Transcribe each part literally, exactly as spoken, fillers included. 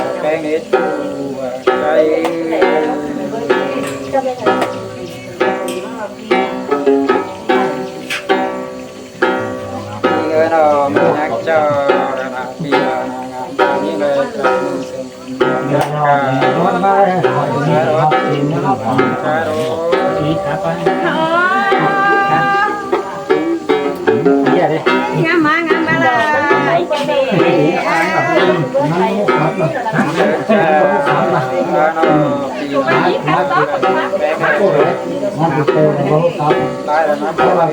ꞌpéng ꞌnị ꞌchu, ꞌchái. ꞌPi ơi ꞌnọ, ꞌmí nhắc ꞌchọ, ꞌnọ, ꞌpi ơi ꞌnọ, ngắm ꞌchọ ꞌnị ꞌlới, ꞌchọ ꞌnị ꞌsướng.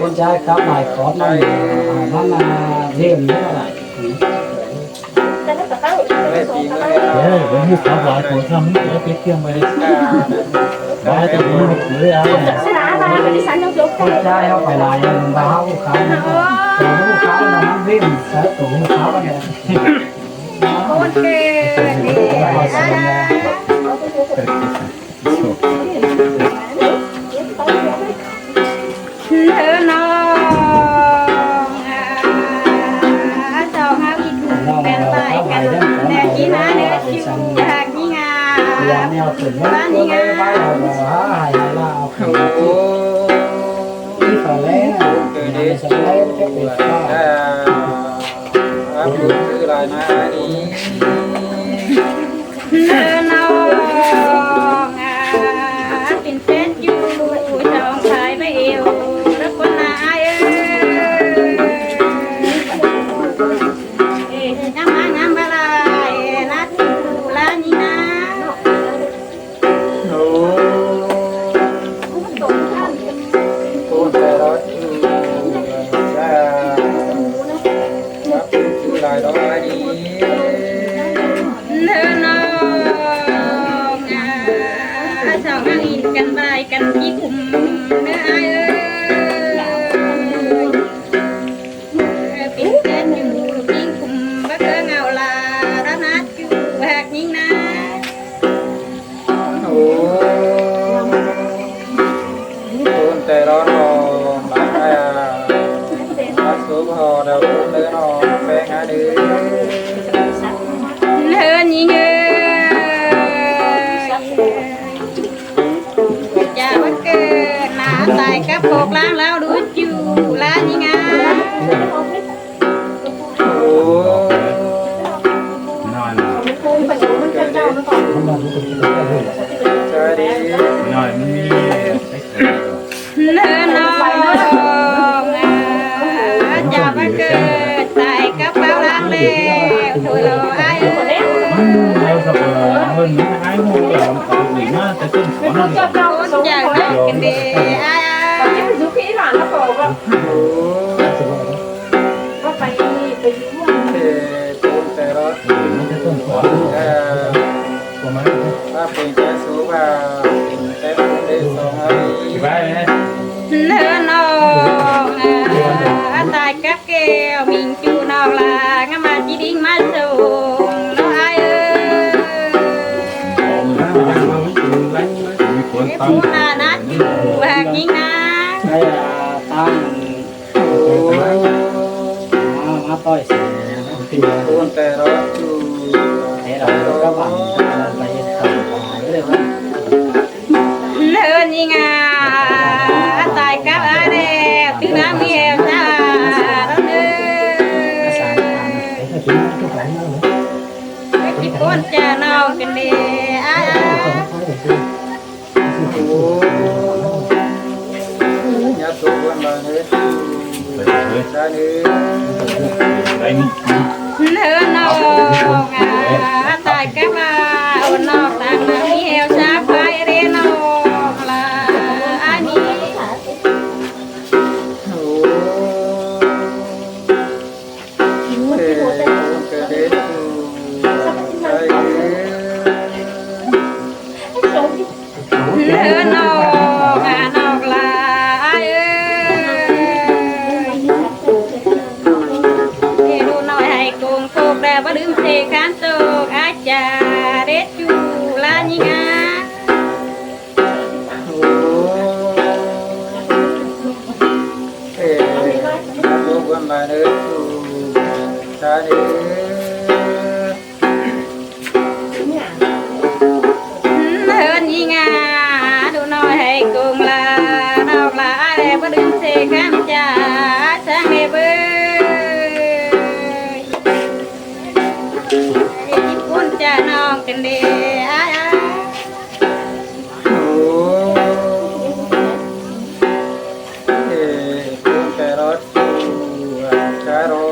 Con trai khắp lại khóm này, nó là riêng nữa là. Ê, với như khắp lại của thăm, nó tiết kiệm về. Đấy, tôi cũng không cưới ai. Con trai không phải là bà không khám. Tôi không khám là nó riêng, tôi cũng không khám này. Ok. Ntớ ꞌnọng, a, sau ꞌháu ꞌnị ꞌcọ pên ꞌvạy căn ꞌnẹ ꞌchí ꞌná ꞌnớ ꞌchu ꞌhặc ꞌnị ꞌnga. ꞌVa ꞌnị ꞌnga. Ntớ ꞌnọng, a, pên phén ꞌchu, chong sai ꞌva ꞌlẹo, lỏ ꞌcốn ꞌna ꞌới. Ê, ngắm ꞌmá ngắm ꞌva lai, ꞌnạ ꞌchu ꞌlạ ꞌnị ꞌnạ. Ôi. Ôi, trai đó chứ. Ôi, trai đó chứ. Ôi, trai đó chứ. Ntớ ꞌnọng, a, sau ꞌnhắng ꞌnhính căn ꞌvạy căn ꞌchí ꞌcum ꞌnớ ꞌới ơi. Pên phén ꞌchu ꞌnhính ꞌcum báu ꞌcọ ngau la, đa ꞌnạ ꞌchu ꞌhặc ꞌnhính ꞌnạ. Ôi. Ôi, trai đó ꞌnọ, ꞌlạ ꞌnạ. Bác số họ đào ꞌnớ ꞌnọ, ꞌpéng ꞌnạ ꞌnớ. Ntớ ꞌnhính ơi. Chả bắt kơ ꞌnạ ꞌtái cắp ꞌcộc ꞌláng ꞌlẹo đu ꞌchu ꞌlạ ꞌnhính ꞌnạ. Ôi. Ntớ ꞌnọng, a, chả bắt kơ ꞌtái cắp ꞌláng ꞌlẹo thôi lỏ ꞌới ơi. Ôi, chả bắt kơ ꞌnị ꞌới ơi. Ôi. Ê, ôn tè ro. Ê, ba pên tè su ba, pên tè ôn đê song ai. Ntớ ꞌnọng, a, ꞌtái cắp keo, ꞌminh ꞌchu ꞌnọng ꞌlạ, ngắm ꞌmá ꞌchí đinh ꞌmá sông, ꞌnọng ai ơi. Ê, phú ꞌnạ ꞌnạ ꞌchu ꞌhặc ꞌnhính ꞌnạ. Ê, a, tăng. Ôn tè ro ꞌchu. Ntớ ꞌnhính ꞌnạ. Kí ꞌcốn ꞌchạ ꞌnọng kin đi. Ai, ai. Ơ ꞌnọng, ꞌa ꞌtoi cắp ꞌva, ơ ꞌnọng, tang ꞌnọng ꞌmí eo sa phai ꞌlế ꞌnọng la, ꞌa ꞌnị. Ơ ꞌnọng, ꞌa ꞌnọng la, ai ơ. Ê, ꞌlụk ꞌnọi hảư cuông cốc đa báu đưm ꞌsê khăn tốc, ꞌa ꞌchạ đét ꞌchu ꞌla ꞌnị ꞌnga. Ê, ꞌlụk ꞌnọi hảư ꞌchu ꞌla ꞌnị. Ơ ꞌnị ꞌnga, ꞌlụk ꞌnọi hảư cuông ꞌla, ꞌnọng ꞌla ai ꞌlẹ báu đưm ꞌsê khăn ꞌchạ, ꞌa ꞌsáng ꞌlẹ báu. Ê, kí ꞌcốn ꞌchạ ꞌnọng kin đi, ai, ai. Ê, ꞌcốn ꞌchạ ꞌlọt ꞌchu, ꞌchạ ꞌlọt.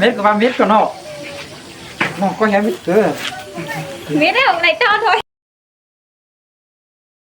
Mết ꞌcọ ꞌva mết ꞌcọ ꞌnọ. ꞌNọng ꞌcọ hé mết ꞌcọ. Mết ꞌlẹo, đảy ꞌto thôi.